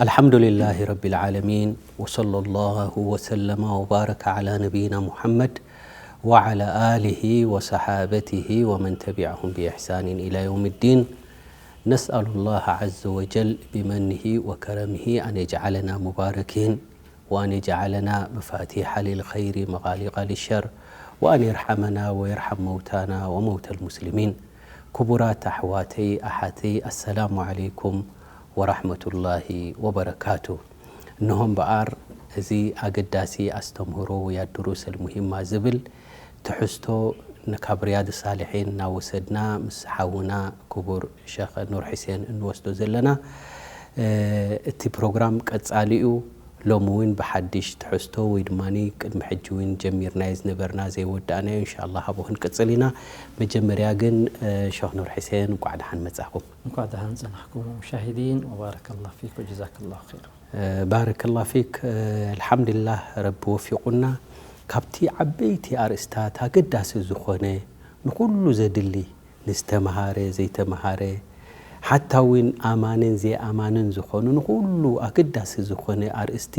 الحمد لله رب العالمين، وصلى الله وسلم وبارك على نبينا محمد وعلى آله وصحابته ومن تبعهم بإحسان إلى يوم الدين. نسأل الله عز وجل بمنه وكرمه أن يجعلنا مباركين، وأن يجعلنا مفاتيح للخير مغاليق للشر، وأن يرحمنا ويرحم موتانا وموتى المسلمين. ክቡራት ኣሕዋተይ ኣሓተይ፣ ኣሰላሙ ዓለይኩም ወራሕመቱላሂ ወበረካቱ። እንሆ እምበኣር፣ እዚ ኣገዳሲ ኣስተምህሮ ወይ ኣድሩስ ኣልሙሂማ ዝብል ትሕዝቶ፣ ካብ ሪያድ ሳልሒን እናወሰድና ምስ ሓውና ክቡር ሸኽ ኑር ሕሴን እንወስዶ ዘለና፣ እቲ ፕሮግራም ቀጻሊ እዩ። ሎሚ እውን ብሓድሽ ትሕዝቶ ወይ ድማ ቅድሚ ሕጂ እውን ጀሚርናዮ ዝነበርና ዘይወዳእናዮ፣ እንሻላ ኣብኡ ክንቅጽል ኢና። መጀመርያ ግን ሸኽ ኑር ሕሴን፣ እንኳዕ ደሓን መጻኹም። እንኳዕ ደሓን ጸናሕኩም ሙሻሂዲን፣ ወባረከላሁ ፊክ ወጀዛከላሁ ኸይራ። ባረከላሁ ፊክ። ኣልሓምዱሊላህ፣ ረቢ ወፊቑና። ካብቲ ዓበይቲ ኣርእስታት ኣገዳሲ ዝኾነ፣ ንኹሉ ዘድሊ፣ ንዝተምሃረ ዘይተምሃረ፣ ሓታ እውን ኣማንን ዘይኣማንን ዝኾኑ፣ ንኹሉ ኣገዳሲ ዝኾነ ኣርእስቲ፣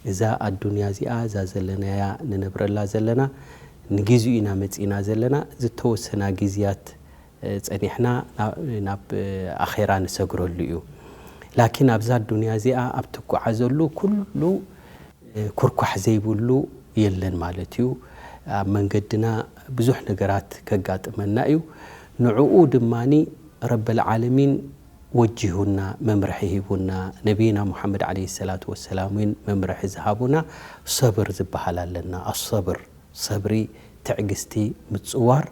እዛ ኣዱንያ እዚኣ፣ እዛ ዘለናያ፣ ንነብረላ ዘለና፣ ንግዚኡ ኢና መጺእና ዘለና። ዝተወሰና ግዝያት ጸኒሕና ናብ ኣኼራ ንሰግረሉ እዩ። ላኪን ኣብዛ ኣዱንያ እዚኣ ኣብ ትጓዓዘሉ ኩሉ ኩርኳሕ ዘይብሉ የለን ማለት እዩ። ኣብ መንገድና ብዙሕ ነገራት ከጋጥመና እዩ። ንዕኡ ድማ ረበል ዓለሚን ወጂሁና፣ መምርሒ ሂቡና፣ ነቢይና ሙሓመድ ዓለይሂ ሰላቱ ወሰላም እውን መምርሒ ዝሃቡና ሰብር ዝበሃል ኣለና። ኣሰብር፣ ሰብሪ፣ ትዕግስቲ፣ ምጽዋር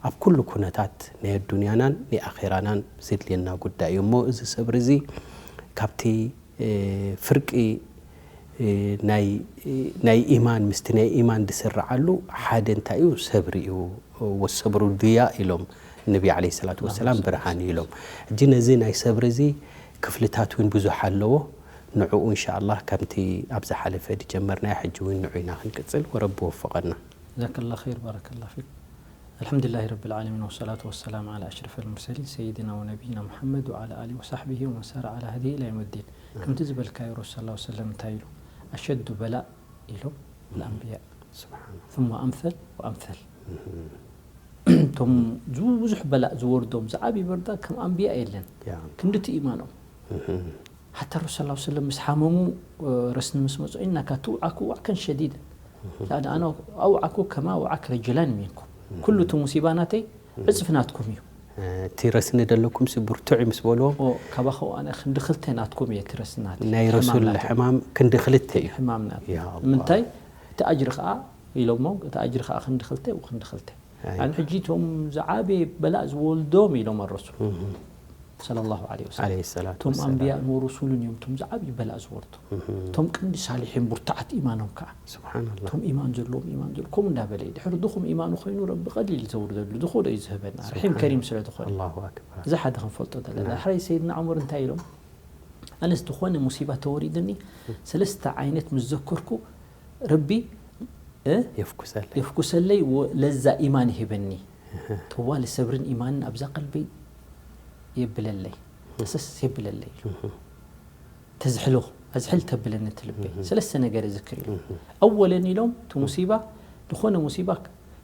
ኣብ ኩሉ ኩነታት ናይ ኣዱንያናን ናይ ኣኼራናን ዘድልየና ጉዳይ እዩ። እሞ እዚ ሰብሪ እዚ ካብቲ ፍርቂ ናይ ኢማን፣ ምስቲ ናይ ኢማን ዝስርዓሉ ሓደ እንታይ እዩ? ሰብሪ እዩ። ወሰብሩ ድያ ኢሎም ነቢ ዓለይሂ ሰላቱ ወሰላም፣ ብርሃን እዩ ኢሎም። ሕጂ ነዚ ናይ ሰብሪ እዚ ክፍልታት እውን ብዙሕ ኣለዎ። ንዕኡ እንሻኣላህ ከምቲ ኣብ ዝሓለፈ ዝጀመርናዮ ሕጂ እውን ንዑ ኢና ክንቅጽል፣ ወረቢ ወፈቐና። ጀዛከላ ኸይር፣ ባረከላ ፊክ። ኣልሐምዱሊላሂ ረቢል ዓለሚን፣ ወሰላቱ ወሰላም ዓላ ኣሽረፈል ሙርሰሊን ሰይድና ወነቢይና ሙሐመድ ወዓላ ኣሊሂ ወሳሕቢሂ ወመን ሳረ ዓላ ሀዲሂ ኢላ የውሚዲን። ከምቲ ዝበልካዮ ረሱል ሰለላሁ ዐለይሂ ወሰለም እንታይ ኢሉ? ኣሸዱ በላእ ኢሎም ኣልኣንብያ፣ ثم ኣምሰል ወኣምሰል። እቶም ብዙሕ በላእ ዝወርዶም ዝዓብይ በርዳ ከም ኣንብያ የለን። ክንድቲ ኢማኖም። ሓታ ረሱል ሰለላሁ ዐለይሂ ወሰለም ምስ ሓመሙ ረስኒ ምስ መጾ፣ ኢነካ ትውዓኩ ወዕከን ሸዲደን። ኣነ ኣውዓኩ ከማ ወዓክ ረጅላን ሚንኩም። ኩሉ እቲ ሙሲባ ናተይ ዕጽፊ ናትኩም እዩ። እቲ ረስኒ ዘለኩም ሲ ብርቱዕ እዩ ምስ በልዎም፣ ካባኹ ኣነ ክንዲ ክልተ ናትኩም እየ እቲ ረስኒ ናተይ። ናይ ረሱል ሕማም ክንዲ ክልተ እዩ። ሕማም ናተይ። ንምንታይ? እቲ ኣጅሪ ከኣ ኢሎሞ፣ እቲ ኣጅሪ ከኣ ክንዲ ክልተ፣ ክንዲ ክልተ። ኣነ ሕጂ እቶም ዝዓበየ በላእ ዝወልዶም ኢሎም ኣረሱል ሰለላሁ ዐለይሂ ወሰለም። እቶም ኣንብያእን ወሩሱልን እዮም እቶም ዝዓብዩ በላእ ዝወርዱ። እቶም ቀንዲ ሳሊሒን ብርቱዓት ኢማኖም ከዓ። እቶም ኢማን ዘለዎም፣ ኢማን ዘለዎም፣ ከምኡ እንዳበለ እዩ። ድሕሪ ድኹም ኢማኑ ኮይኑ ረቢ ቀሊል እዩ ዘውርደሉ፣ ዝኽእሎ እዩ ዝህበና። ረሒም ከሪም ስለ ዝኾነ። እዚ ሓደ ክንፈልጦ ዘለና። ዳሕራይ ሰይድና ዑመር እንታይ ኢሎም? ኣነስ ዝኾነ ሙሲባ ተወሪድኒ፣ ሰለስተ ዓይነት ምስ ዘከርኩ ረቢ የፍኩሰለይ። የፍኩሰለይ፣ ለዛ ኢማን ይህበኒ። ጠዋሊ ሰብርን ኢማንን ኣብዛ ቀልበይ የብለለይ፣ ተሰስ የብለለይ ኢሉ። ተዝሕሎ፣ ኣዝሕል ተብለኒ እቲ ልበይ። ሰለስተ ነገር ይዝክር ኢሉ። ኣወለን ኢሎም፣ እቲ ሙሲባ፣ ዝኾነ ሙሲባ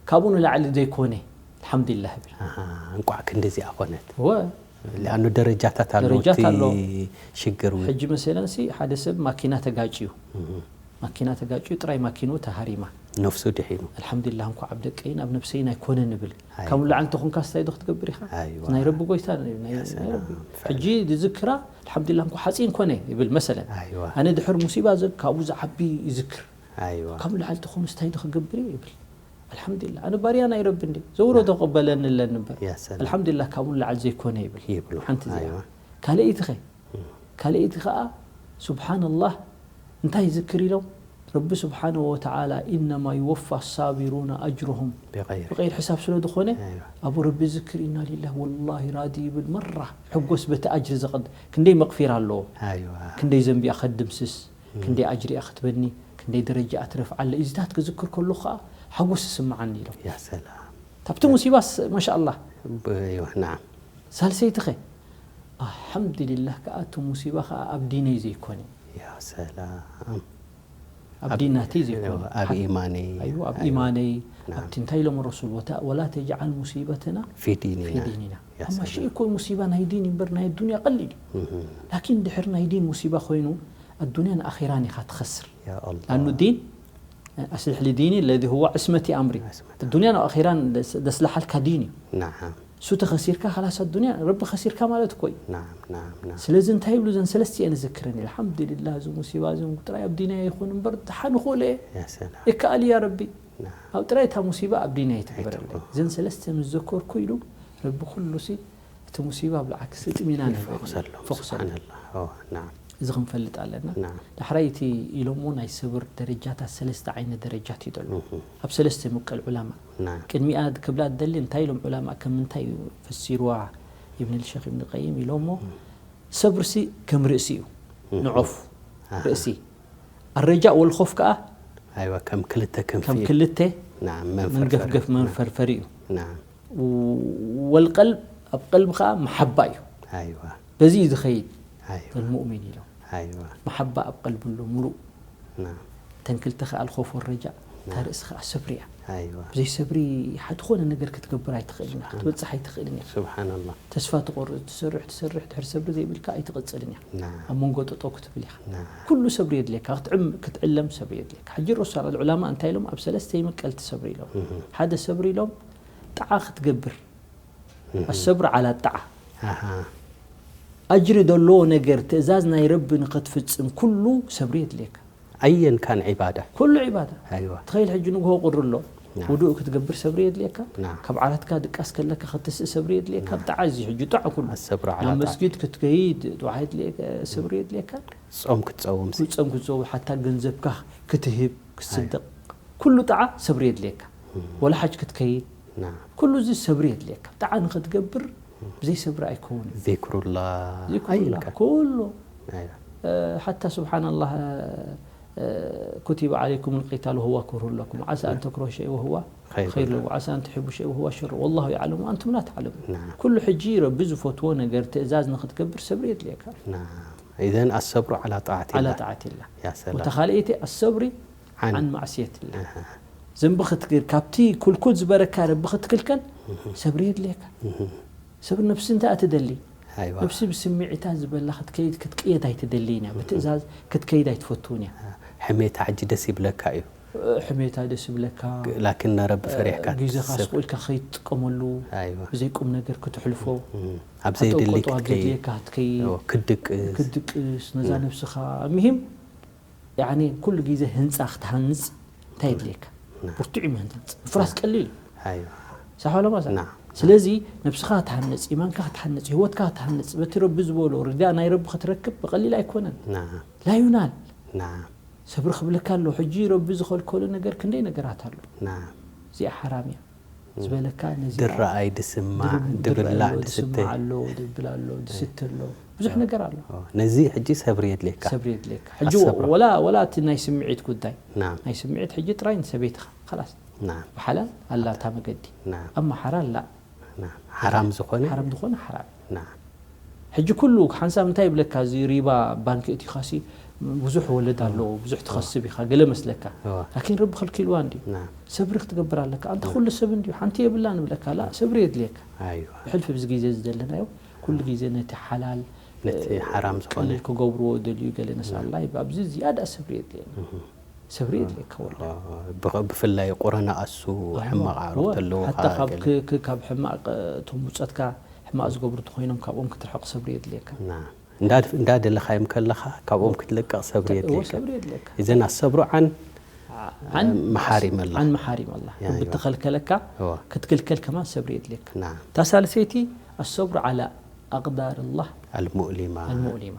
ካብኡ ንላዕሊ ዘይኮነ፣ ኣልሓምዱሊላህ እብል። ኣሃ፣ እንቋዕ ክንድዚኣ ኮነት። እወ። ሊኣኑ ደረጃታት ኣለዎ ደረጃት እቲ ኣለዎ። ሽግር እውን። ሕጂ መሰለን ሲ ሓደ ሰብ ማኪና ተጋጭዩ። ማኪና ተጋጭዩ ጥራይ ማኪንኡ ተሃሪማ። ነፍሱ ድሒኑ። ኣልሓምዱሊላህ እንኳዕ ኣብ ደቀይን ኣብ ነብሰይን ኣይኮነን እብል። ኣይዋ። ካብ ላዕሊ እንተኾንካ ስታይ ዶ ክትገብር ኢኻ? ኣይዋ። ናይ ረቢ ጎይታ ናይ፣ ናይ፣ ያ ሰላም፣ ናይ ረቢ። ፍዕል። ሕጂ ዝዝክራ ኣልሓምዱሊላህ እንኳዕ ሓፂን ኮነ ይብል መሰለን። ኣይዋ። ኣነ ድሕር ሙሲባ ዘ-፣ ካብኡ ዝዓቢ ይዝክር። ኣይዋ። ካብ ላዕሊ ተኾኑ ስታይ ዶ ክገብር እየ ይብል። ኣልሓምዱሊላህ ኣነ ባርያ ናይ ረቢ እንዲ ዘውረዶ ቅበለኒ ኣለኒ እምበር። ያ ሰላም። ኣልሓምዱሊላህ ካብኡ ላዕሊ ዘይኮነ ይብል። ይብሉ። ሓንቲ እዚኣ። ኣይዋ። ካልኣይቲ ኸ? ካልኣይቲ ኸኣ ሱብሓነላህ እንታይ ይዝክር ኢሎም? ረቢ ስብሓነሁ ወተዓላ ኢነማ ይወፋ ሳቢሩና ኣጅረሁም ብገይሪ። ብገይሪ ሕሳብ ስለ ዝኾነ ኣይዋ። ኣብኡ ረቢ ዝክር ኢና ሊላህ ወላሂ ራዲ ይብል መራ ሕጎስ በቲ ኣጅሪ ዘቐድ ክንደይ መቕፊራ ኣለዎ ኣይዋ። ክንደይ ዘንቢያ ከድምስስ ክንደይ ኣጅሪኣ ክትበኒ ክንደይ ደረጃኣ ትረፍዓለ እዚታት ክዝክር ከሎ ከዓ ሓጎስ ይስምዓኒ ኢሎም ያ ሰላም። ካብቲ ሙሲባስ ማሻኣላህ ብ-፣ ይዋ፣ ናዓም። ሳልሰይቲ ኸ ኣልሓምዱሊላህ ከዓ እቲ ሙሲባ ከዓ ኣብ ዲነይ ዘይኮነ ያ ሰላም። ኣብ ዲናተይ ዘይኮነ ኣብ ኢማነይ ኣይዋ ኣብ ኢማነይ ኣብቲ እንታይ ኢሎም ረሱል ወላ ተጅዓል ሙሲበተና ፊ ዲኒና ፊ ዲኒና ያ ኣማ ሰላም። ሽእ እኮ ሙሲባ ናይ ዲን እምበር ናይ ዱንያ ቀሊል እዩ ላኪን ድሕር ናይ ዲን ሙሲባ ኮይኑ ኣዱንያን ኣኺራን ኢኻ ትኸስር ያ ኣላህ ኣኑ ዲን ኣስልሕ ሊዲኒ ለዚ ህዋ ዕስመቲ ኣምሪ ዕስመቲ ዱንያን ኣኺራን ደስላሓልካ ዲን እዩ ናዓም እሱ ተኸሲርካ ከላስ ኣዱንያ ረቢ ከሲርካ ማለት እኮ እዩ ናዓም ናዓም ናዓም ስለዚ እንታይ ይብሉ ዘን ሰለስቲአን ዝክረን ኢለ ኣልሓምዱሊላህ እዚ ሙሲባ እዚ ጥራይ ኣብ ዲንያ ይኹን እምበር ድሓን ይኽእሎ እየ ያ ሰላም ይከኣል እያ ረቢ ናዓም ኣብ ጥራይ እታ ሙሲባ ኣብ ዲንያ ይትግበረለይ ኣይትግበሮ። ዘን ሰለስተ ምስ ዘከርኩ ኢሉ ረቢ ኩሉ ሲ እቲ ሙሲባ ኣብ ልዓክስ እጥሚናን ይፈኹሰሎም ፈኹሰሎም ስብሓንላህ ኦ ናዓም እዚ ክንፈልጥ ኣለና ናዓም ዳሕራይ እቲ ኢሎሞ ናይ ሰብር ደረጃታት ሰለስተ ዓይነት ደረጃት እዩ ዘሎ ኣብ ሰለስተ ምቀል ዑላማ ናዓም ቅድሚኣ ክብላ ትደሊ እንታይ ኢሎም ዑላማ ከም ምንታይ እዩ ፈሲርዋ ይብን ሸክ ኢብን ቀይም ኢሎሞ ሰብርሲ ከም ርእሲ እዩ ንዖፍ ኣሃ። ርእሲ ኣረጃእ ወልኾፍ ከዓ ኣይዋ ከም ክልተ ከም ክንፊ ክልተ ናዓም መንገፍገፍ መንፈርፈሪ እዩ ናዓም ወልቀልብ ኣብ ቀልቢ ከዓ መሓባ እዩ ኣይዋ በዚ እዩ ዝኸይድ ኣይዋ ተልሙእሚን ኢሎም ኣይዋ መሓባ ኣብ ቀልቢ ኣሎ ሙሉእ ናዓም ተን ክልተ ከዓ ኣልኾፍ ወረጃ እታ ርእሲ ከዓ ሰብሪ እያ ኣይዋ ብዘይ ሰብሪ ሓደ ዝኾነ ነገር ክትገብር ኣይትኽእልን ክትበፅሕ ኣይትኽእልን እያ ስብሓንላህ ተስፋ ትቆርፅ ትሰርሕ ትሰርሕ ድሕር ሰብሪ ዘይብልካ ኣይትቕፅልን እያ ናዓም ኣብ መንጎ ጠጠው ክትብል ኢኻ ናዓም ኩሉ ሰብሪ የድልየካ ክትዕም ክትዕለም ሰብሪ የድልየካ ሕጂ ረሱል ዑላማ እንታይ ኢሎም ኣብ ሰለስተ ይምቀልቲ ሰብሪ ኢሎም ሓደ ሰብሪ ኢሎም ጣዓ ክትገብር ኣሰብር ዓላ ጣዓ ኣሃ ኣጅሪ ዘለዎ ነገር ትእዛዝ ናይ ረቢ ንኸትፍፅም ኩሉ ሰብሪ የድልየካ ኣየን ካን ዒባዳ ኩሉ ዒባዳ ኣይዋ ትኸይል ሕጂ ንግሆ ቁሪ ኣሎ ናም። ውዱእ ክትገብር ሰብሪ የድልየካ ናም። ካብ ዓራትካ ድቃስ ከለካ ክትስእ ሰብሪ የድልየካ ብጣዓ እዚ ሕጂ ጣዕ ኩሉ ኣሰብሮ ናብ ዓላጣ መስጊድ ክትከይድ ጥዋሓ የድልየካ ሰብሪ የድልየካ ጾም ክትጸውም ሲ ክትጸም ክትጸውም ሓታ ገንዘብካ ክትህብ ክትስደቕ ኩሉ ጣዓ ሰብሪ የድልየካ ወላ ሓጅ ክትከይድ ናም። ኩሉ እዚ ሰብሪ የድልየካ ጣዓ ንክትገብር ብዘይ ሰብሪ ኣይከውን እዩ ዚክሩላ ዚክሩላ ኣይንካ ኩሉ ኣይዋ። ሓታ ስብሓንላህ ኩቲበ ዓለይኩም ልቂታል ወህዋ ኩርሁ ለኩም ዓሳ ኣን ተክረሁ ሸይ ወህዋ ኸይሩ ኸይሩ ለኩም ዓሳ ኣን ትሕቡ ሸይ ወህዋ ሸሩ ወላሁ የዕለሙ ኣንቱም ላ ተዕለሙ ናም። ኩሉ ሕጂ ረቢ ዝፈትዎ ነገር ትእዛዝ ንክትገብር ሰብሪ የድልየካ ናም። ኢዘን ኣሰብሩ ዓላ ጣዓት ዓላ ኢላ ጣዓት ኢላ ያ ሰላም ወተኻልአይቲ ኣሰብሪ ዓን ዓን ማዕስየት ኢላ ዘንቢ ክትግር ካብቲ ኩልኩል ዝበረካ ረቢ ክትክልከል ሰብሪ የድልየካ ሰብ ነብሲ እንታይ እያ ትደሊ ኣይዋ ነብሲ ብስምዒታ ዝበላ ክትከይድ ክትቅየድ ኣይትደልይን እያ ብትእዛዝ ክትከይድ ኣይትፈትውን እያ ሕሜታ ሕጂ ደስ ይብለካ እዩ ሕሜታ ደስ ይብለካ ላኪን ንረቢ ፈሪሕካ ግዜኻ ትሰብ ስቁ ኢልካ ከይትጥቀመሉ ኣይዋ ብዘይ ቁም ነገር ክትሕልፎ ኣብ ዘየድሊ ኣተቆጦ ኣብ ክትከይ ዘድልየካ ክትከይድ ክድቅስ ክትድቅስ ነዛ ነብስኻ ምሂም ያኒ ኩሉ ግዜ ህንፃ ክትሃንፅ እንታይ የድልየካ ብርቱዕ እዩ ምህንፃፅ ምፍራስ ቀሊል እዩ ኣይዋ ሳሕ ለማሳ ና ስለዚ ነብስኻ ክትሃንፅ ኢማንካ ክትሃንፅ ህይወትካ ክትሃንፅ በቲ ረቢ ዝበሎ ርዳ ናይ ረቢ ክትረክብ ብቀሊል ኣይኮነን ና ላዩናል ና ሰብሪ ክብለካ ኣሎ ሕጂ ረቢ ዝኸልከሎ ነገር ክንደይ ነገራት ኣሎ ና እዚኣ ሓራም እያ ዝበለካ ነዚ ድረኣይ ድስማዕ ድርብ- ድብላዕ ድርእ ኣሎ፣ ድስተ ድስማዕ ኣሎ ድብል ኣሎ ድስተ ኣሎ ብዙሕ ነገር ኣሎ ኦ፣ ነዚ ሕጂ ሰብሪ የድልየካ ሰብሪ የድልየካ ሕጂ ኣሰብራ። ወላ ወላ እቲ ናይ ስምዒት ጉዳይ ናም ናይ ስምዒት ሕጂ ጥራይ ንሰበይትኻ ከላስ ናም ብሓላል ኣላ እታ መገዲ ናም ኣማ ሓራም ላ ናም ሓራም ዝኾነ ሓራም ዝኾነ ሓራም ናም ሕጂ ኩሉ ሓንሳብ እንታይ ይብለካ እዚ ሪባ ባንኪ እቲኻሲ ብዙሕ ወለድ ኣለዎ ብዙሕ ትኸስብ ኢኻ ገለ መስለካ እዋ። ላኪን ረቢ ከልኪልዋ እንዲ ናም ሰብሪ ክትገብር ኣለካ ኣንታ ኩሉ ሰብ እንዲ ሓንቲ የብላ ንብለካ ላ ሰብሪ የድልየካ ኣይዋ ብሕልፊ ብዚ ግዜ ዝደለናዮ ኩሉ ግዜ ነቲ ሓላል ነቲ ሓራም ዝኾነ ቀሊል ክገብርዎ ደልዩ ገለ ነሳላ ኣብዚ ዝያዳ ሰብሪ የድልየና ሰብሪ የድልየካ ወላ ብኸ- ብፍላይ ቁረና ኣሱ ሕማቕ ኣዕሩኽ እወ፣ ተለዎ ሓታ ካብ ክ- ክ- ካብ ሕማቕ እቶም ውፀትካ ሕማቕ ዝገብሩ ተኮይኖም ካብኦም ክትርሕቕ ሰብሪ የድልየካ እንዳደለኻዮም ከለኻ ካብኦም ክትልቀቕ ሰብሪ እወ፣ የድልየካ ሰብሪ የድልየካ እዘን ኣሰብሩ ዓን ዓን መሓሪም ኣላ ዓን መሓሪም ኣላ ያ፣ ያ። ብተኸልከለካ እወ። ክትክልከል ከማን ሰብሪ የድልየካ ና እታ ሳልሰይቲ ኣሰብሩ ዓላ ኣቅዳር ኣላህ ኣልሙእሊማ ኣልሙእሊማ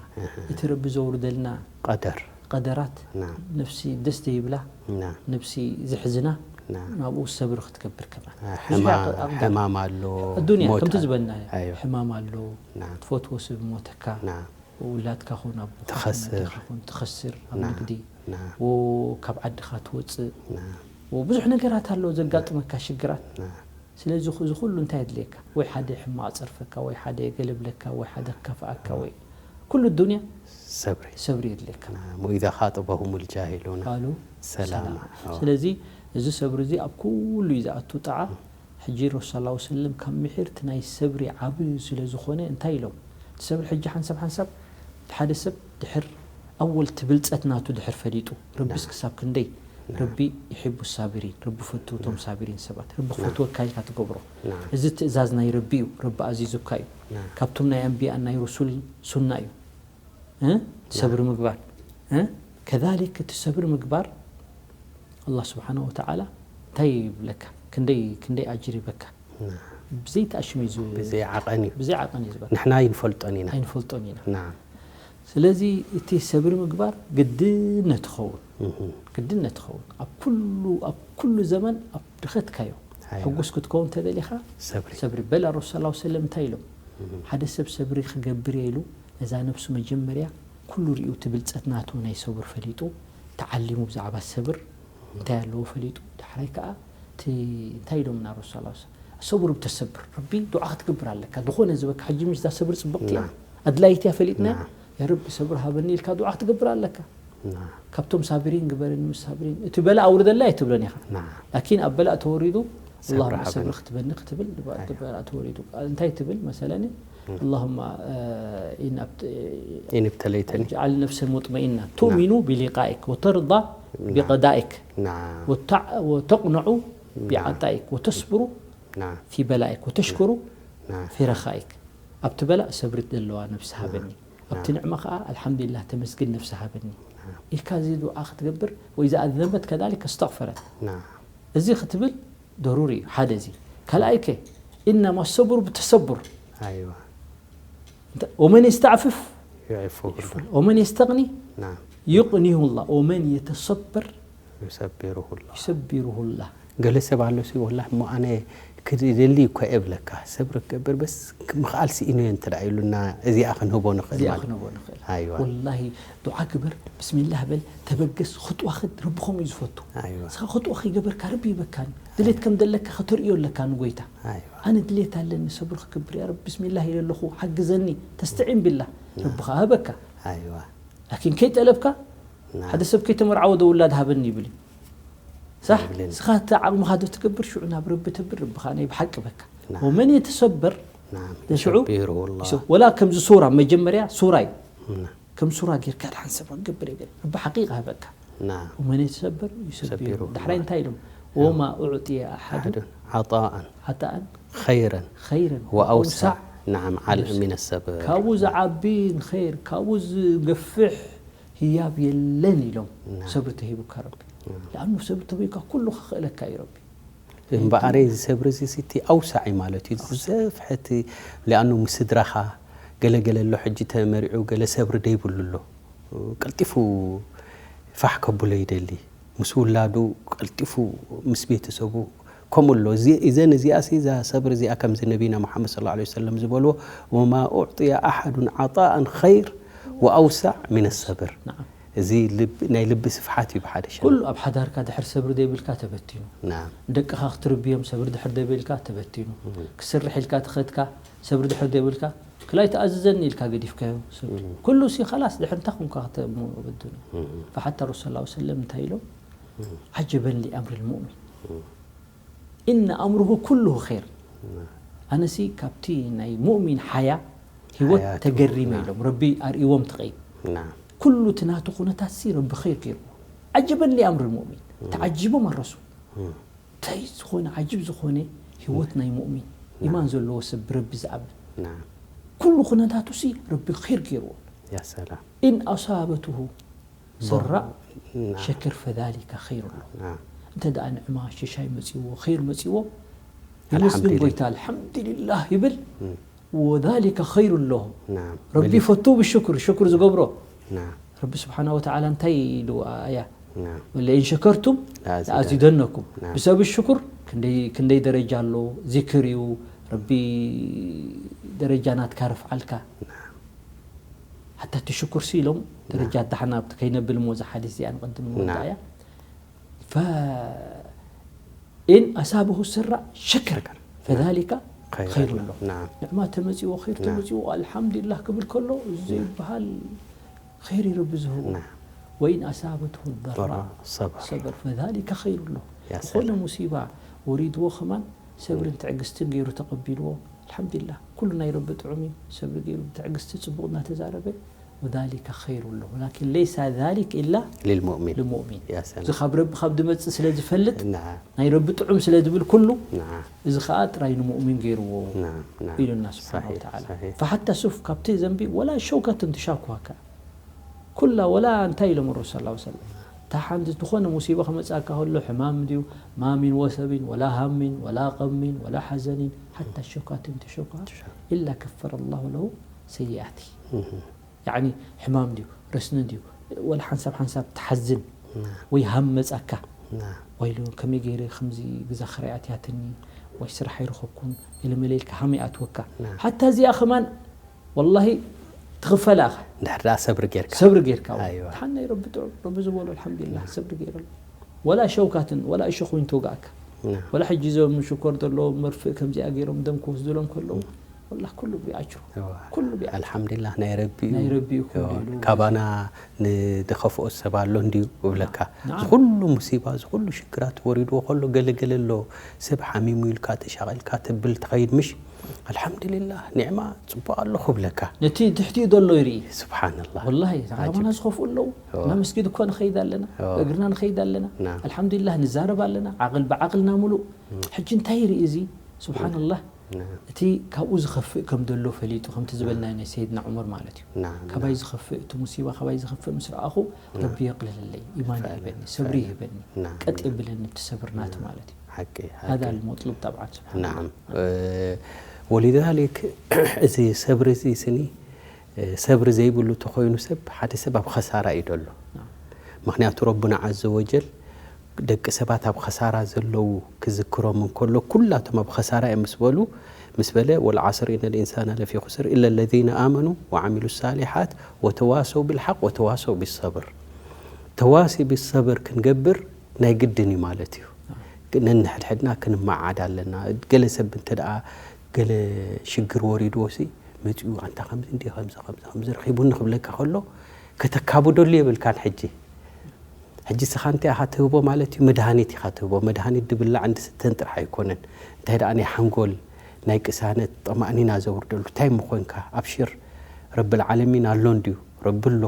እቲ ረቢ ዘውርደልና ቀደር ቀደራት ና ነፍሲ ደስ ዘይብላ ና ነፍሲ ዝሕዝና ና ናብኡ ሰብሪ ክትገብር ከማን ሕማ- ብዙሕ ኣቅዳር ሕማም ኣሎ ኣዱንያ ሞት ከምቲ ኣሎ። ዝበልና ኣዮ። ሕማም ኣሎ ና ትፈትዎ ሰብ ሞተካ ና ውላድካ ኹን ኣቦኻ ትኸስር። ኹን ትኸስር ኣብ ና ንግዲ ና ብዙሕ ነገራት ኣሎ ና ብዙሕ ነገራት ኣሎ ዘጋጥመካ ሽግራት ና ስለዚ እዚ ኩሉ እንታይ የድልየካ ወይ ሓደ ሕማቕ ጸርፈካ ወይ ሓደ የገለብለካ ወይ ሓደ ክከፍኣካ ወይ ኩሉ ዱንያ ሰብሪ ሰብሪ የድልየካ። ናም ወኢዛ ኻጠበሁም ልጃሂሉና ቃሉ ሰላማ ሰላም። ስለዚ እዚ ሰብሪ እዚ ኣብ ኩሉ እዩ ዝኣቱ ጣዓ። ሕጂ ረሱል ሰለላሁ ዐለይሂ ወሰለም ካብ ምሒር እቲ ናይ ሰብሪ ዓቢ ስለ ዝኾነ እንታይ ኢሎም? እቲ ሰብሪ ሕጂ ሓንሳብ ሓንሳብ ሓደ ሰብ ድሕር ኣወል እቲ ብልጸት ናቱ ድሕር ፈሊጡ ረቢስ ክሳብ ክንደይ ረቢ ይሕቡ ሳብሪን ረቢ ፈቱ እቶም ሳብሪን ሰባት ረቢ ክፈትወካ ኢልካ ትገብሮ። ናም እዚ ትእዛዝ ናይ ረቢ እዩ። ረቢ ኣዚዙካ እዩ። ናም ካብቶም ናይ ኣንቢያ ናይ ረሱል ሱና እዩ እ? ሰብሪ ምግባር እ? ከዛሊክ እቲ ሰብሪ ምግባር ኣላህ ስብሓነ ወተዓላ እንታይ ይብለካ? ክንደይ ክንደይ ኣጅር ይበካ? ናም ብዘይ ተኣሽሙ እዩ ዝ- ብዘይ ዓቐን እዩ ብዘይ ዓቐን እዩ ዝበካ። ንሕና ይንፈልጦን ኢና ኣይንፈልጦን ኢና። ናም ስለዚ እቲ ሰብሪ ምግባር ግድነት ይኸውን እህ ግድነት ይኸውን ኣብ ኩሉ ኣብ ኩሉ ዘመን ኣብ ድኸትካዮ ኣይዋ ሕጉስ ክትከውን ተደሊኻ ሰብሪ ሰብሪ በል ረሱል ሰለላሁ ዐለይሂ ወሰለም እንታይ ኢሎም? ሓደ ሰብ ሰብሪ ክገብር እየ ኢሉ ነዛ ነብሱ መጀመርያ ኩሉ ሪኡ እቲ ብልፀት ናቱ ናይ ሰብር ፈሊጡ ተዓሊሙ ብዛዕባ ሰብር እንታይ ኣለዎ ፈሊጡ ዳሕራይ ከዓ እቲ እንታይ ኢሎምና ረሱል ሰለላሁ ዐለይሂ ወሰለም ሰብሩ ብተሰብር ረቢ ዱዓ ክትገብር ኣለካ ዝኾነ ዝበካ ሕጂ ምሽ እዛ ሰብር ፅብቕቲ እያ ናም ኣድላይት እያ ፈሊጥና ናም ያ ረቢ ሰብር ሃበኒ ኢልካ ዱዓ ክትገብር ኣለካ ናም ካብቶም ሳብሪን ግበረኒ ምስ ሳብሪን እቲ በላእ ኣውርደላ ኣይትብሎን ኢኻ ናም ላኪን ኣብ በላእ ተወሪዱ ሰብሪ اللهم ሃበኒ። ሰብሪ ክትበኒ ክትብል ኣይ። በላእ ተወሪዱ እንታይ ትብል መሰለኒ اللهم إن أبت- إن ابتليتني اجعل نفسا مطمئنة تؤمن بلقائك وترضى نعم. بقضائك نعم وتع- وتقنع بعطائك وتصبر نعم في بلائك وتشكر نعم في رخائك ኣብቲ በላእ ሰብሪ ዘለዋ ነብሲ ሃበኒ ኣብቲ ንዕማ ከዓ ኣልሓምዱሊላህ ተመስግን ነብሲ ሃበኒ ኢልካ እዚ ዱዓ ክትገብር ወይ ዝኣዘመት ከዛሊክ ኣስተቕፈረት نعم እዚ ክትብል ደሩሪ እዩ ሓደ እዚ ካልኣይ ከ إنما الصبر بالتصبر أيوة እንተ- ومن يستعفف يعفه الله ومن يستغني نعم يغنيه الله ومن يتصبر يصبره الله يصبره الله ገለ ሰብ ኣሎ ሲ ወላ እሞ ኣነ ክደሊ እኳ የብለካ ሰብሪ ክገብር በስ ምኽኣል ስኢኖ እየ እንተ ደኣ ኢሉና እዚኣ ክንህቦ ንኽእል እዚኣ ማለት ክንህቦ ንኽእል ኣይዋ ወላሂ ዱዓ ግበር ብስሚላህ በል ተበገስ ክጥዋ ክድ ረቢ ከምኡ እዩ ዝፈቱ ኣይዋ እስኻ ክጥዋ ከይገበርካ ረቢ ይበካኒ ድሌት ከም ዘለካ ከተርእዮ ኣለካ ንጎይታ ኣይዋ ኣነ ድሌት ኣለኒ ሰብሪ ክገብር ያ ረቢ ብስሚላህ ኢለ ኣለኹ ሓግዘኒ ተስተዒን ቢላህ ረቢ ከዓ ህበካ ኣይዋ ላኪን ከይጠለብካ ና- ሓደ ሰብ ከይተመርዓወ ዶ ውላድ ሃበኒ ይብል እዩ ሳሕ ይብለኒ። እስኻ እቲ ዓቕምኻ ዶ ትገብር ሽዑ ናብ ረቢ ተብል ረቢ ከዓ ናይ ብሓቂ በካ ና- ወመን የተሰበር نعم ሽዑ يصبره الله ወላ ከምዚ ሱራ መጀመርያ ሱራ እዩ ና- ከም ሱራ ጌርካ ድሓን ሰብ ክገብር ይብል ረቢ ሓቂቃ ሃበካ نعم ومن يتصبر يصبره يصبره ዳሕራይ እንታይ ኢሎም وما أعطي أحد أحد عطاء عطاء خيرا خيرا وأوسع نعم على من الصبر ካብኡ ዝዓቢን ኸይር ካብኡ ዝገፍሕ ህያብ የለን ኢሎም نعم ሰብሪ ተሂቡካ ረቢ ለኣኑ ሰብሪ ተሂቡካ ኩሉ ክኽእለካ እዩ ረቢ እምበኣረ እዚ ሰብሪ እዚ እቲ ኣውሳዒ ማለት እዩ ዝሰፍሐ እቲ ሊኣኑ ምስ ስድራኻ ገለገለ ኣሎ ሕጂ ተመሪዑ ገለ ሰብሪ ደይብሉ ኣሎ ቀልጢፉ ፋሕ ከብሎ ይደሊ ምስ ውላዱ ቀልጢፉ ምስ ቤተሰቡ ከምኡ ኣሎ እዚ- እዘን እዚኣ ሲ እዛ ሰብሪ እዚኣ ከምዚ ነቢና ሙሓመድ ስለ ላ ሰለም ዝበልዎ ወማ ኡዕጥየ ኣሓዱን ዓጣኣን ኸይር ወኣውሳዕ ሚን ሰብር نعم እዚ ልብ- ናይ ልቢ ስፍሓት እዩ ብሓደ ሸነኽ ኩሉ ኣብ ሓዳርካ ድሕር ሰብሪ ዘይብልካ ተበቲኑ ናም ደቅኻ ክትርብዮም ሰብሪ ድሕር ዘይብልካ ተበቲኑ ክስርሕ ኢልካ ትኸድካ ሰብሪ ድሕር ዘይብልካ ክላይ ተኣዝዘኒ ኢልካ ገዲፍካዮ ሰብሪ ኩሉ ሲ ኸላስ ድሕር እንታይ ኮንካ ከተበድኑ ፈሓታ ረሱል ላ ሰለም እንታይ ኢሎም ዓጀበን ሊኣምሪ ልሙእሚን إن أمره كله خير ኣነሲ ካብቲ ናይ ሙእሚን ሓያ ህይወት ሓያቱ፣ ተገሪመ ናም። ኢሎም ረቢ ኣርእዎም ተቐይም ናም ኩሉ እቲ ናቱ ኩነታት ሲ ረቢ ኸይር ገይርዎ ዓጀበን ሊኣምሪ ልሙእሚን ተዓጂቦም ኣረሱ እንታይ ዝኾነ ዓጅብ ዝኾነ ህይወት ናይ ሙእሚን ኢማን ዘለዎ ሰብ ብረቢ ዝኣምን ናም ኩሉ ኩነታቱ ሲ ረቢ ኸይር ገይርዎ ያ ሰላም إن أصابته سراء نعم. شكر فذلك خير له ናም እንተ ደኣ ንዕማ ሽሻይ መፅዎ ኸይር መፅዎ ኣልሓምዱሊላህ። ይመስግን ጎይታ ኣልሓምዱሊላህ ይብል وذلك خير له ናም ረቢ ፈቱ ብሽኩር ሽኩር ዝገብሮ ናም ረቢ ስብሓና ወተዓላ እንታይ ኢሉ ኣያ ናም ለኢን ሸከርቱም ለኣዚደን- ለኣዚደነኩም ናም። ብሰብ ሽኩር ክንደይ ክንደይ ደረጃ ኣሎ ዚክር እዩ ረቢ ደረጃ ናትካ ረፍዓልካ ሓታ እቲ ሽኩር ሲ ኢሎም ደረጃ ኣዳሓና ኣብቲ ከይነብል እሞ እዚ ሓዲስ እዚኣ ንቐድም ናም። ንወዳእያ ፈኢን ኣሳበሁ ሰራ ሸከር ፈዛሊካ ኸይር ኣሎ። ንዕማ ተመጺዎ ኸይር ተመጺዎ ኣልሓምዱሊላህ ክብል ከሎ እዚ ዘይበሃል ኸይር እዩ ረቢ ዝህቦ። ወኢን ኣሳበትሁ ضراء ሰበር ፈዛሊከ ኸይሩ ለሁ። ዝኾነ ሙሲባ ወሪድዎ ኸማን ሰብርን ትዕግስትን ገይሩ ተቐቢልዎ ኣልሓምዱሊላህ ኩሉ ናይ ረቢ ጥዑም እዩ። ሰብሪ ገይሩ ብትዕግስቲ ጽቡቕ እናተዛረበ وذلك خير له ولكن ليس ذلك إلا للمؤمن. للمؤمن. እዚ ካብ ረቢ ካብ ድመጽእ ስለ ዝፈልጥ ናይ ረቢ ጥዑም ስለ ዝብል ኩሉ እዚ ኸኣ ጥራይ ንሙእሚን ገይርዎ ኢሉና ስብሓን ወተዓላ። ፈሓታ ሱፍ ካብቲ ዘንቢ ወላ ሸውከትን ትሻኳካ ኩላ ወላ እንታይ ኢሎም ረሱል ሰለላሁ ዐለይሂ ወሰለም እታ ሓንቲ ዝኾነ ሙሲባ ክመጽኣካ ከሎ ሕማም ድዩ ማ ሚን ወሰቢን ወላ ሃሚን ወላ ቀሚን ወላ ሓዘኒን ሓታ ሸውካትን ተሸኳ ኢላ ከፈረ ላሁ ለሁ ሰይኣቲ ያኒ ሕማም ድዩ ረስኒ ድዩ ወላ ሓንሳብ ሓንሳብ ትሓዝን ወይ ሃም መጻካ ወይ ሉ ከመይ ገይረ ከምዚ ግዛ ክሪኣት ያትኒ ወይ ስራሕ ኣይረኸብኩን ኢለ መለ ኢልካ ሃም ይኣትወካ ሓታ እዚኣ ከማን ወላሂ ትኽፈላ ኢኻ እንድሕር ደኣ ሰብሪ ጌርካ ሰብሪ ጌርካ ኣይዋ። ሓን ናይ ረቢ ጥዑም ረቢ ዝበሎ ኣልሓምዱሊላህ ሰብሪ ገይረ ወላ ሸውካትን ወላ እሾኽ እውን ተውጋእካ ወላ ሕጂ እዞም ሽኮር ዘለዎም መርፍእ ከምዚኣ ገይሮም ደም ክወስዱሎም ከለዉ ወላ ኩሉ ብኣጅሩ ኩሉ ብኣ ኣልሓምዱሊላህ ናይ ረቢ እዩ ናይ ረቢ እዩ ኩሉ ኢሉ ካባና ንድኸፍኦ ሰብ ኣሎ እንድዩ እብለካ ዝኹሉ ሙሲባ ዝኹሉ ሽግራት ወሪድዎ ከሎ ገለገለ ኣሎ ሰብ ሓሚሙ ኢልካ ተሻቒልካ ትብል ትኸይድ ምሽ ኣልሓምዱሊላህ ኒዕማ ጽቡቕ ኣሎ ክብለካ ነቲ ትሕቲኡ ዘሎ ይርኢ ስብሓንላህ ወላሂ ዓለምና ዝኸፍኡ ኣለዉ እና መስጊድ እኮ ንኸይድ ኣለና እግርና ንኸይድ ኣለና ኣልሓምዱሊላህ ንዛረብ ኣለና ዓቕል ብዓቕልና ሙሉእ ሕጂ እንታይ ይርኢ እዚ ስብሓንላህ እቲ ካብኡ ዝኸፍእ ከም ዘሎ ፈሊጡ ከምቲ ዝበልናዮ ናይ ሰይድና ዑመር ማለት እዩ ካባይ ዝኸፍእ እቲ ሙሲባ ካባይ ዝኸፍእ ምስ ረኣኹ ረቢ የቕልለለይ ኢማን ይህበኒ ሰብሪ ይህበኒ ቀጥ የብለኒ እቲ ሰብር ናቱ ማለት እዩ ሓቂ هذا المطلوب طبعا سبحان الله نعم ولذلك እዚ ሰብሪ እዚ ስኒ ሰብሪ ዘይብሉ ተኾይኑ ሰብ ሓደ ሰብ ኣብ ኸሳራ እዩ ደሎ ምኽንያቱ ረቡና ዓዘ ወጀል ደቂ ሰባት ኣብ ኸሳራ ዘለዉ ክዝክሮም እንከሎ ኩላቶም ኣብ ኸሳራ እዮም ምስ በሉ ምስ በለ والعصر إن الإنسان لفي خسر إلا الذين آمنوا وعملوا الصالحات وتواصوا بالحق وتواصوا بالصبر ተዋሲ ብሰብር ክንገብር ናይ ግድን እዩ ማለት እዩ ነንሕድሕድና ክንመዓድ ኣለና ገለ ሰብ እንተ ደኣ ገለ ሽግር ወሪድዎ ሲ መጺኡ ኣንታ ከምዚ እንዲ ከምዚ ከምዚ ከምዚ ረኺቡኒ ክብለካ ከሎ ከተካብደሉ የብልካን ሕጂ ሕጂ ስኻ እንታይ ኢኻ ትህቦ ማለት እዩ መድሃኒት ኢኻ ትህቦ መድሃኒት ድብላዕ እንድስተን ጥራሕ ኣይኮነን እንታይ ደኣ ናይ ሓንጎል ናይ ቅሳነት ጠማእኒና ዘውርደሉ እንታይ ምኾንካ ኣብሽር ረብል ዓለሚን ኣሎ እንድዩ ረቢ ኣሎ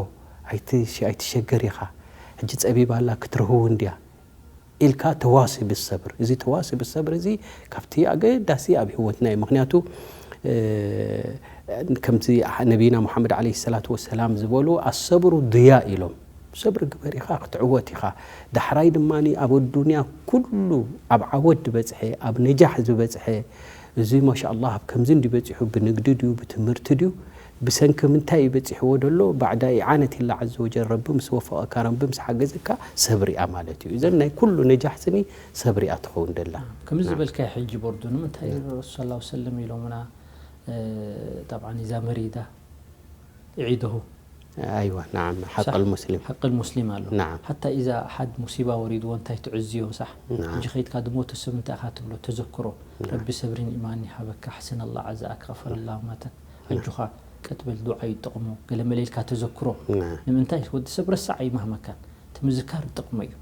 ኣይትሸገር ኢኻ ሕጂ ጸቢባ ኣላ ክትርህው እንድያ ኢልካ ተዋሲ ብሰብር እዚ ተዋሲ ብሰብር እዚ ካብቲ ኣገዳሲ ኣብ ህይወትና እዩ ምክንያቱ ከምዚ ነቢና ሙሓመድ ዓለይሂ ሰላቱ ወሰላም ዝበሉ ኣሰብሩ ድያ ኢሎም ሰብሪ ግበር ኢኻ ክትዕወት ኢኻ ዳሕራይ ድማ ኣብ ኣዱንያ ኩሉ ኣብ ዓወት ዝበፅሐ ኣብ ነጃሕ ዝበፅሐ እዚ ማሻ ኣላህ ኣብ ከምዚ እንዲ በፂሑ ብንግዲ ድዩ ብትምህርቲ ድዩ ብሰንኪ ምንታይ እዩ በፂሕዎ ደሎ ባዕዳ ኢዓነት ኢላ ዓዘ ወጀል ረቢ ምስ ወፈቐካ ረቢ ምስ ሓገዘካ ሰብ ሪኣ ማለት እዩ እዘን ናይ ኩሉ ነጃሕ ስኒ ሰብ ሪኣ ትኸውን ደላ ከምዚ ዝበልካዮ ሕጂ ቦርዱ ንምንታይ ረሱል ሰለላሁ ሰለም ኢሎምና ጠብዓን ኢዛ መሪዳ ዒደሁ أيوة نعم حق صح. المسلم حق المسلم ኣሎ نعم حتى إذا أحد مصيبة ወሪድዎ እንታይ ትዕዝዮ صح نعم ሕጂ ከይድካ ድሞተ ሰብ እንታይ ኢኻ ትብሎ ተዘክሮ نعم ረቢ ሰብሪን ኢማን ይሃበካ حسن الله عزاءك غفر الله ماتك ኣጆኻ ቀጥ በል ዱዓ ይጠቕሞ ገለ መለ ኢልካ ተዘክሮ نعم ንምንታይ ወዲ ሰብ ረሳዕ ኣይማህመካን እቲ ምዝካር ጥቕሞ እዩ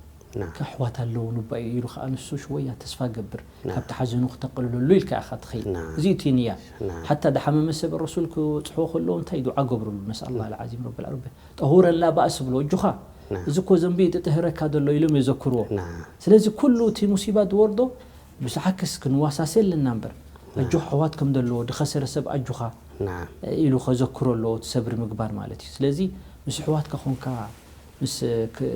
نعم ከሕዋት ኣለዉ ንባይ ኢሉ ከዓ ንሱ ሽወያ ተስፋ ገብር نعم ካብቲ ሓዘኑ ክተቅልለሉ ኢልካ ኢኻ ትኸይድ نعم እዚ እቲ ንያ نعم ሓታ ድሓመመ ሰብ ረሱል ክበፅሕዎ ከለዉ እንታይ ዱዓ ገብርሉ ነስኣል ላህ ልዓዚም ረብል ዓለሚን ጠሁረን ላ ባእስ ብሎ እጁኻ نعم እዚ እኮ ዘንቢ ይጥጥህረካ ዘሎ ኢሎም የዘክርዎ نعم ስለዚ ኩሉ እቲ ሙሲባ ዝወርዶ ብስሓክስ ክንዋሳሰ ኣለና እምበር نعم ኣጆ ኣሕዋት ከም ዘለዎ ድኸሰረ ሰብ ኣጁኻ نعم ኢሉ ከዘክሮ ኣለዎ እቲ ሰብሪ ምግባር ማለት እዩ ስለዚ ምስ ኣሕዋትካ ኾንካ ምስ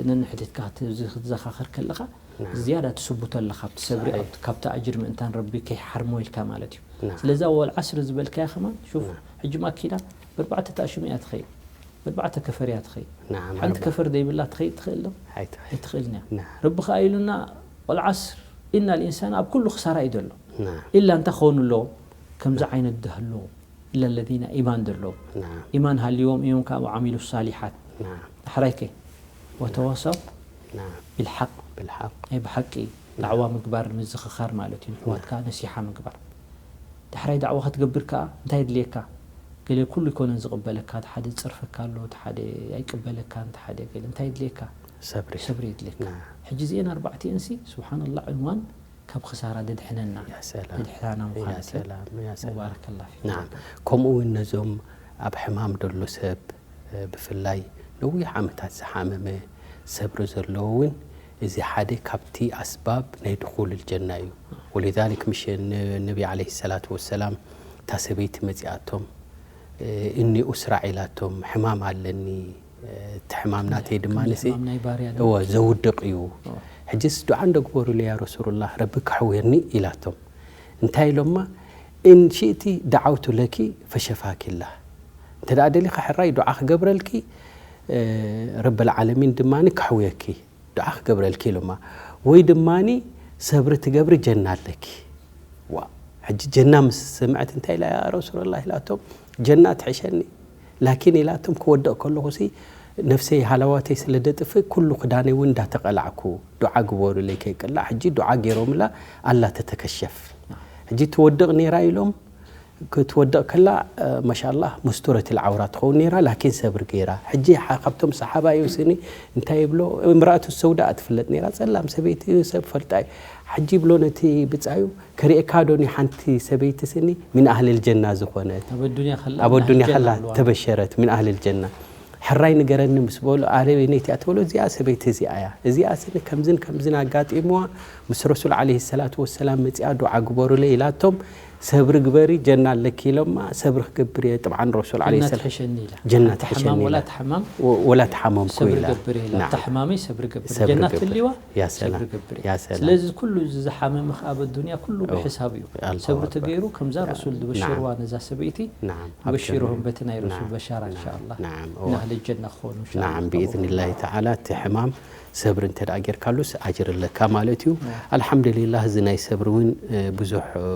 ነንሕድትካ ክትዘኻኸር ከለኻ ዝያዳ ትስቡቶ ኣለኻ ኣብቲ ሰብሪ ካብቲ ኣጅሪ ምእንታን ረቢ ከይሓርሞ ኢልካ ማለት እዩ ስለዚ ወል ዓስሪ ዝበልካያ ከማን ሹፍ ሕጂ ማኪና በርባዕተ ተኣሽሙ እያ ትኸይድ በርባዕተ ከፈር እያ ትኸይድ ሓንቲ ከፈር ዘይብላ ትኸይድ ትኽእል ዶ ኣይትኽእልን እያ ረቢ ከኣ ኢሉና ወል ዓስር ኢነ ልኢንሳን ኣብ ኩሉ ክሳራ እዩ ዘሎ ኢላ እንታይ ክኸውን ኣለዎ ከምዚ ዓይነት ድሃለዎ إلا الذين إيمان درلو نعم إيمان هاليوم يوم كانوا وعملوا الصالحات نعم أحريك وتواصوا نعم بالحق بالحق أي بحقي دعوة مقبار من زخخار مالتي نحوات كان نصيحة مقبار ዳሕራይ ዳዕዋ ክትገብር ከኣ እንታይ የድልየካ? ገለ ኩሉ ኣይኮነን ዝቕበለካ፣ እቲ ሓደ ዝጸርፈካ ኣሎ፣ እቲ ሓደ ኣይቅበለካን፣ እቲ ሓደ ገለ እንታይ የድልየካ? ሰብሪ ሰብሪ የድልየካ። ና- ሕጂ እዚኤን ኣርባዕቲኤንሲ ስብሓንላ ዕንዋን ካብ ክሳራ ድድሕነና ያ ሰላም ድድሕናና ያ ምዃነን ሰላም ያ ሰላም ሙባረከላ ፊክ። ናም ከምኡ እውን ነዞም ኣብ ሕማም ደሎ ሰብ እ፣ ብፍላይ ነዊሕ ዓመታት ዝሓመመ ሰብሪ ዘለዎ እውን እዚ ሓደ ካብቲ ኣስባብ ናይ ድኹል ጀና እዩ። ወሊዛሊክ ምሽ ን- ነቢ ዓለይሂ ሰላቱ ወሰላም እታ ሰበይቲ መፂኣቶም እ፣ እኒ ኡስራዕ ኢላቶም ሕማም ኣለኒ እ፣ እቲ ሕማም ናተይ ድማ ንሲ ሕማም ናይ ባርያ ዶ? እወ ዘውድቕ እዩ። ሕጅስ ዱዓ እንደግበሩለይ ያ ረሱሉላህ ረቢ ክሕውየኒ ኢላቶም። እንታይ ኢሎማ? እን ሽእቲ ደዓውቱ ለኪ ፈሸፋኪላ። እንተ ደኣ ደሊኻ ሕራይ ዱዓ ክገብረልኪ እ፣ ረብል ዓለሚን ድማ ክሕውየኪ ዱዓ ክገብረልኪ ኢሎማ። ወይ ድማ ሰብሪ ትገብሪ ጀና ኣለኪ። ዋ ሕጂ ጀና ምስ ስምዐት እንታይ ኢላ ያ ረሱሉላህ ኢላቶም ጀና ትሕሸኒ ላኪን ኢላቶም ክወድቕ ከለኹ ሲ ነፍሰይ ሃለዋተይ ስለ ደጥፍእ ኩሉ ክዳነይ እውን እንዳተቐላዕኩ ዱዓ ግበሩለይ ከይቅላዕ ሕጂ ዱዓ ገይሮምላ ኣላ ተተከሸፍ ሕጂ ትወድቕ ነይራ ኢሎም ክትወድቕ ከላ ማሻላ መስቱረት ልዓውራ ትኸውን ነይራ ላኪን ሰብሪ ገይራ ሕጂ ሓ- ካብቶም ሰሓባ እዩ ስኒ እንታይ ይብሎ እምራእቱ ሰውዳ ትፍለጥ ነይራ ጸላም ሰበይቲ እዩ ሰብ ፈልጣ እዩ ሕጂ ይብሎ ነቲ ብጻዩ ከርእየካ ዶኒ ሓንቲ ሰበይቲ ስኒ ምን ኣህል ልጀና ዝኾነት ኣብ ኣዱንያ ከላ ኣብ ኣዱንያ ጀና ከላ ኣለዋ። ተበሸረት ምን ኣህል ልጀና ሕራይ ንገረኒ ምስ በሉ ኣበየነይቲ እያ ትበሎ እዚኣ ሰበይቲ እዚኣ እያ እዚኣ ስኒ ከምዝን ከምዝን ኣጋጢምዋ ምስ ረሱል ዓለይሂ ሰላቱ ወሰላም መፂኣ ዱዓ ግበሩለይ ኢላቶም ሰብሪ ግበሪ ጀና ኣለኪ ኢሎማ ሰብሪ ክገብር እየ ጥብዓን ረሱል ዓለይሂ ጀና ሰላም ትሕሸኒ ኢላ ጀና ሓንቲ ትሕሸኒ ሕማም ኢላ ወላ ትሕማም ወ- ወላ ትሓመምኩ ሰብሪ ኢላ ገብር ኢላ ናም። እታ ሕማመይ ሰብሪ ገብር ሰብሪ ጀና ገብር። ትልዋ ያ ሰብሪ ሰላም። ገብር ያ ሰላም። ስለዚ ኩሉ እዚ ዝሓመመ ከኣ ኣብ ኣዱንያ ኩሉ ብሕሳብ እዩ ኣላሁ ሰብሪ ኣክበር። ተገይሩ ከምዛ ረሱል ዝበሽርዋ ነዛ ሰበይቲ ናም በሽርሁም በቲ ናይ ረሱል በሻራ እንሻላ ናም ናህሊ ጀና ክኾኑ ናም ብኢዝኒላሂ ተዓላ እቲ ሕማም ሰብሪ እንተ ደኣ ጌርካሉስ ኣጅር ኣለካ ማለት እዩ ኣልሓምዱሊላህ እዚ ናይ ሰብሪ እውን እ፣ ብዙሕ እ፣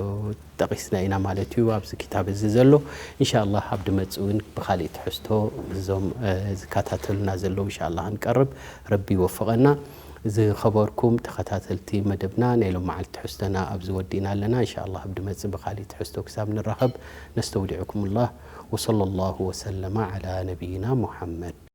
ጠቒስና ኢና ማለት እዩ ኣብዚ ክታብ እዚ ዘሎ እንሻ ኣላህ ኣብ ድመፅ እውን ብካሊእ ትሕዝቶ እዞም እ፣ ዝከታተሉና ዘለዉ እንሻ ኣላህ ክንቀርብ ረቢ ይወፍቐና ዝኸበርኩም ተኸታተልቲ መደብና ናይ ሎም መዓልቲ ትሕዝቶና ኣብዚ ወዲእና ኣለና እንሻ ኣላህ ኣብ ድመፅ ብካሊእ ትሕዝቶ ክሳብ ንራኸብ ነስተውዲዕኩም ላህ وصلى الله وسلم على نبينا محمد